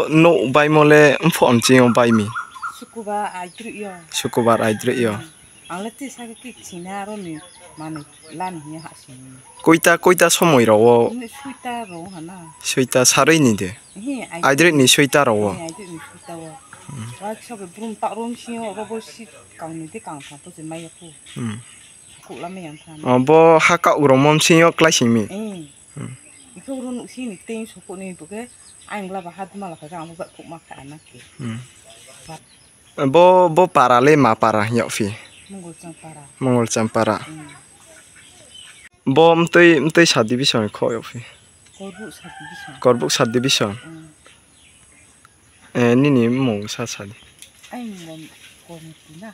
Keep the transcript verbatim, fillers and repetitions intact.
nuk baimo le mpho mchingo baimi? Sukubar aidrwi yo. Sukubar aidrwi yo. Hmm. Ang le tisa khe kik sina aro ni manwi lani hiya ha sini. Koita, koita somoi ro o? Ini suita ro hana. Suita sarwi ni de? Hi, aidrwi. Aidrwi ni suita ro o? Hi, aidrwi ni suita o. Hmm. Wa kisa bo brum ta rom sio ro bo si kang ni de kang tha to se maya ku. Hmm. Kuk lamai yang tha. O, bo ha kak rong mom sio klai simi? Hmm. Hmm. Ikhe uro nuksini tei sokoni bwkhe ayang laba ha duma laka khe ang bo bai khukma kha anake. Hmm. Bat. Bo, bo para le ma para yokphi? Mongolchang para. Mongolchang para. Hmm. Bo mtwi, mtwi sub division kho yokphi? Korbuk sub division. Korbuk sub division. Hmm. Eh, nini mung sa sadi. Ayang bo Kormoti na.